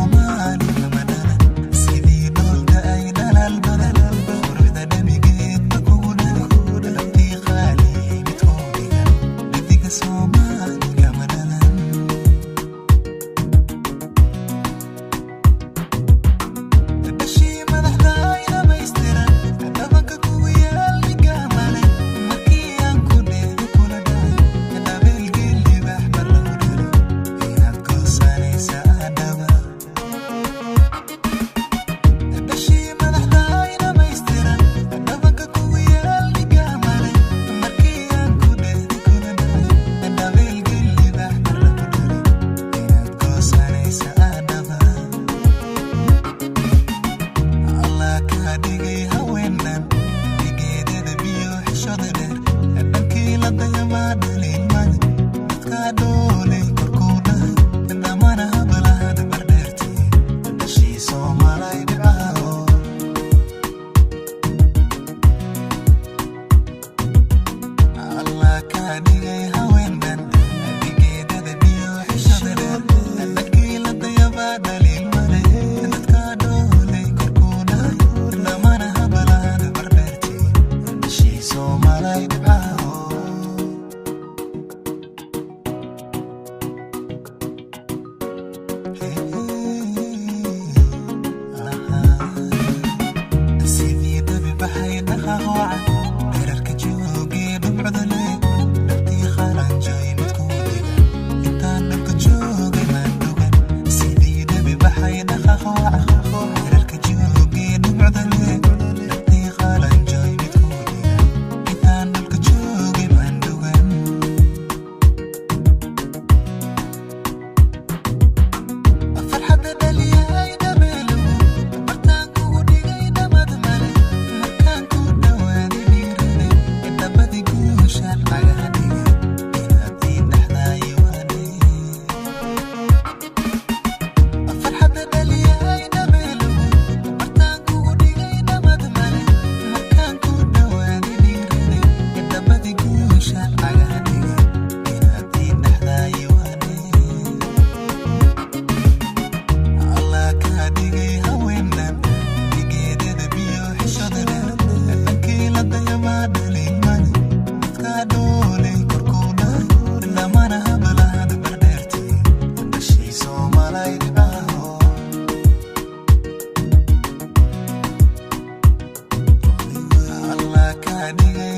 Soomaali kama dhalan. Sidii dhoolka ay dhalaal badan, quruxda dhamigeed ma kugu dhalin. Dhabtii qaali mid kuu dhigan, dhadiga Soomaali kama dhalan. Dhashii madaxda ay dhamaystiran, dhabanka kugu yaal dhigaa male. Markii aan ku dheehi kula dhacay, dhabeelgeel libaax mar lagu dhalo, inaad goosanaysa adhaba. Dhashii madaxda ay dhamaystiran, dhabanka kugu yaal dhigaa male. Markii aan ku dheehi kula dhacay, dhabeelgeel libaax mar lagu dhalo, inaad goosanaysa adhaba. Allah kaa dhigay haweenan, dhigeedada biyo xishooda dheer, dhankii la dayamaa dhalin male. Dadkaa dhoolay korkuu dhahay, dhammaana hablaha dhabar dheertay, dhashii Soomaalay dhibcaho. Allah kaa dhigay haweenan, dhigeedada biyo xishooda dheer, dhankii la dayamaa dhalin male. Dadkaa dhoolay korkuu dhahay, dhammaana hablaha dhabar dheertay, dhashii Soomaalay dhibcaho. Sidii dabi baxay dhaqaaq wacan, dherarka joogee dhumcda leh, dhabtii qalanjooy mid kuu dhigan, intaan dhulka joogay maan dhugan. Sidii dabi baxay dhaqaaq wacan, dherarka joogee dhumcda leh, dhabtii qalanjooy mid kuu dhigan, intaan dhulka joogay maan dhugan. Farxadda dhaliyay dhabeeluhu, bartaan kugu dhigay dhamad male. Markaan ku dhawaaday dhiiraday, dhabadii guushaan cagaha dhigay, inaad ii dhaxdaayo waanay. Farxadda dhaliyay dhabeeluhu, bartaan kugu dhigay dhamad male. Markaan ku dhawaaday dhiiraday, dhabadii guushaan cagaha dhigay, inaad ii dhaxdaayo waanay. Allah kaa dhigay haweenan, dhigeedada biyo xishooda dheer, dhankii la dayamaa dhalin male. Dadkaa dhoolay korkuu dhahay, dhammaana hablaha dhabar dheertay, dhashii Soomaalay dhibcaho. Allah kaa dhigay